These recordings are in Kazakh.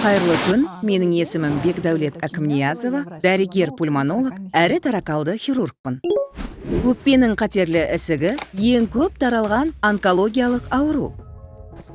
Қайырлы күн, менің есімім Бекдәулет Әкімниязова, дәрігер пульмонолог әрі торакалды хирургпын. Өкпенің қатерлі ісігі ең көп таралған онкологиялық ауру.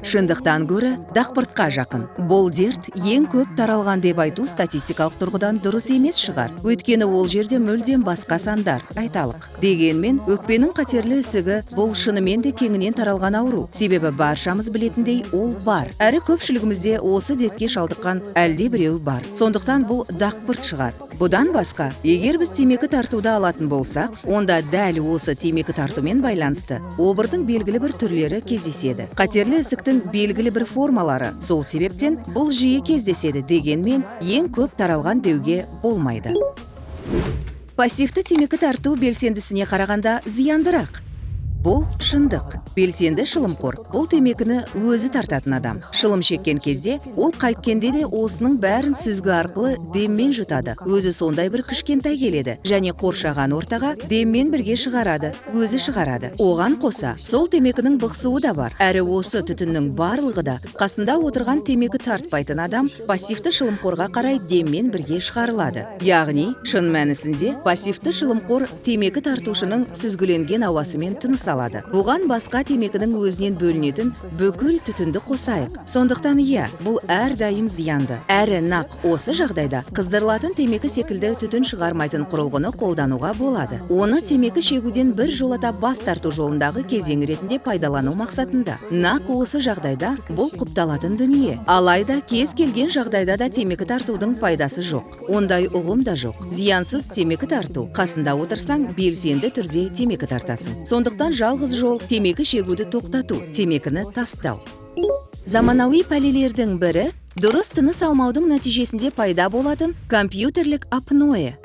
Шындықтан гөрі дақпыртқа жақын. Бұл дерт ең көп таралған деп айту статистикалық тұрғыдан дұрыс емес шығар. Өйткені ол жерде мүлдем басқа сандар, айталық. Дегенмен, өкпенің қатерлі ісігі бұл шынымен де кеңінен таралған ауру. Себебі баршамыз білетіндей, ол бар. Әрі көпшілігімізде осы дертке шалдыққан әлде біреу бар. Сондықтан бұл дақпырт шығар. Бұдан басқа, егер біз темекі тартуды алатын болсақ, онда дәл осы темекі тартумен байланысты обырдың белгілі бір түрлері кездеседі. Қатерлі ісіктің белгілі бір формалары. Сол себептен бұл жиі кездеседі, дегенмен ең көп таралған деуге болмайды. Пассивті темекі тарту белсендісіне қарағанда зияндырақ. Бұл шындық. Белсенді шылымқор бұл темекіні өзі тартатын адам. Шылым шеккен кезде ол қайткенде де осының бәрін сүзгі арқылы деммен жұтады. Өзі сондай бір кішкентай келеді және қоршаған ортаға деммен бірге шығарады, өзі шығарады. Оған қоса сол темекінің бықсуы да бар. Әрі осы түтіннің барлығы да қасында отырған темекі тартпайтын адам пассивті шылымқорға қарай деммен бірге шығарылады. Яғни, шын мәнісінде пассивті шылымқор темекі тартушының сүзгіленген ауасымен тыныс алады. Бұған басқа темекінің өзінен бөлінетін бүкіл түтінді қосайық. Сондықтан иә, бұл әрдайым зиянды. Әрі нақ осы жағдайда қыздырылатын темекі секілді түтін шығармайтын құрылғыны қолдануға болады. Оны темекі шегуден бір жолата бас тарту жолындағы кезең ретінде пайдалану мақсатында. Нақ осы жағдайда бұл құпталатын дүние. Алайда кез келген жағдайда да темекі тартудың пайдасы жоқ. Ондай ұғым да жоқ. Зиянсыз темекі тарту. Қасында отырсаң, белсенді түрде темекі тартасың. Сондықтан жалғыз жол темекі шегуді тоқтату, темекіні тастау. Заманауи пәлелердің бірі дұрыс тыныс алмаудың нәтижесінде пайда болатын компьютерлік апноэ.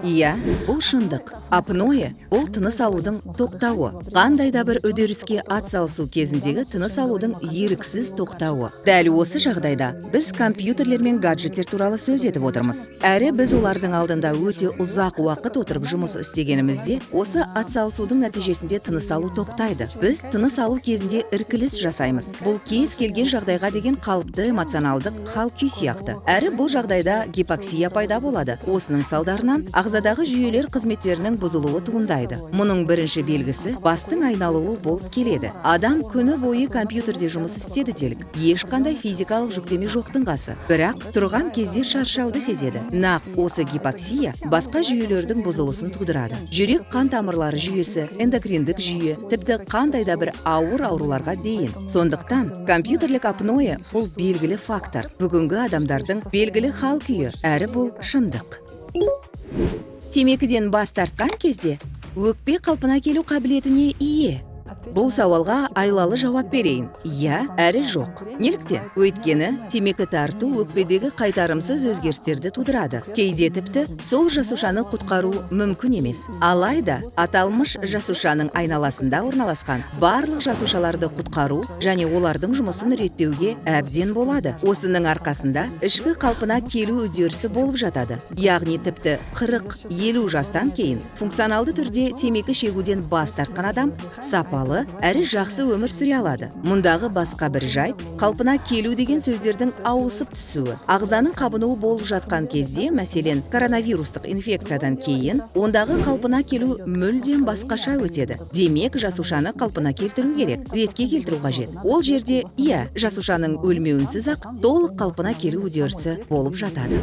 Иә, бұл шындық. Апноэ бұл тыныс алудың тоқтауы. Қандай да бір үдеріске атсалысу кезіндегі тыныс алудың еріксіз тоқтауы. Дәл осы жағдайда біз компьютерлер мен гаджеттер туралы сөз етіп отырмыз. Әрі біз олардың алдында өте ұзақ уақыт отырып жұмыс істегенімізде, осы атсалысудың нәтижесінде тыныс алу тоқтайды. Біз тыныс алу кезінде іркіліс жасаймыз. Бұл кез келген жағдайға деген қалыпты эмоционалдық хал-күй сияқты. Әрі бұл жағдайда гипоксия пайда болады. Осының салдарынан ағзадағы жүйелер қызметтерінің бұзылуы туындайды. Мұның бірінші белгісі бастың айналуы болып келеді. Адам күні бойы компьютерде жұмыс істеді делік. Ешқандай физикалық жүктеме жоқтың қасы. Бірақ тұрған кезде шаршауды сезеді. Нақ осы гипоксия басқа жүйелердің бұзылысын тудырады. Жүрек қан тамырлары жүйесі, эндокриндік жүйе, тіпті қандай да бір ауыр ауруларға дейін. Сондықтан компьютерлік апноэ бұл белгілі фактор. Бүгінгі адамдардың белгілі хал-күйі, әрі бұл шындық. Темекіден бас тартқан кезде өкпе қалпына келу қабілетіне ие. Бұл сауалға айлалы жауап берейін. Иә, әрі жоқ. Неліктен? Өйткені темекі тарту өкпедегі қайтарымсыз өзгерістерді тудырады. Кейде тіпті сол жасушаны құтқару мүмкін емес. Алайда аталмыш жасушаның айналасында орналасқан барлық жасушаларды құтқару және олардың жұмысын реттеуге әбден болады. Осының арқасында ішкі қалпына келу үдерісі болып жатады. Яғни тіпті 40-50 жастан кейін функционалды түрде темекі шегуден бас тартқан адам сапалы әрі жақсы өмір сүре алады. Мұндағы басқа бір жайт қалпына келу деген сөздердің ауысып түсуі. Ағзаның қабынуы болып жатқан кезде, мәселен, коронавирустық инфекциядан кейін, ондағы қалпына келу мүлдем басқаша өтеді. Демек, жасушаны қалпына келтіру керек, ретке келтіру қажет. Ол жерде, иә, жасушаның өлмеуінсіз ақ толық қалпына келу үдерісі болып жатады.